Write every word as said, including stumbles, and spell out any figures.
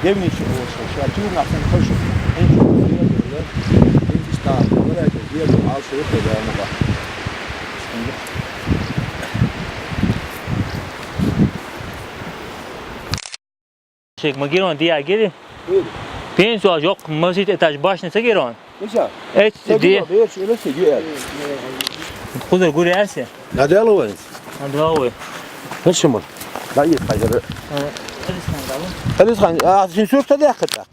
Девничий олуш, ша чугун ахсан хош. Эн чугун дия дия. Эн чугун дия дия. Ал шуруп да дия муга. Шек магирон дия гири. Пенсия жок, может, этаж башня цагирон. Нича? Эт Сабир, дия. Бер, шуна сиги. Куза гуряси. Надаловец. Надаловец. Почему? Да, есть хайдары. Алисан, Алисан, а син сюрта да хата.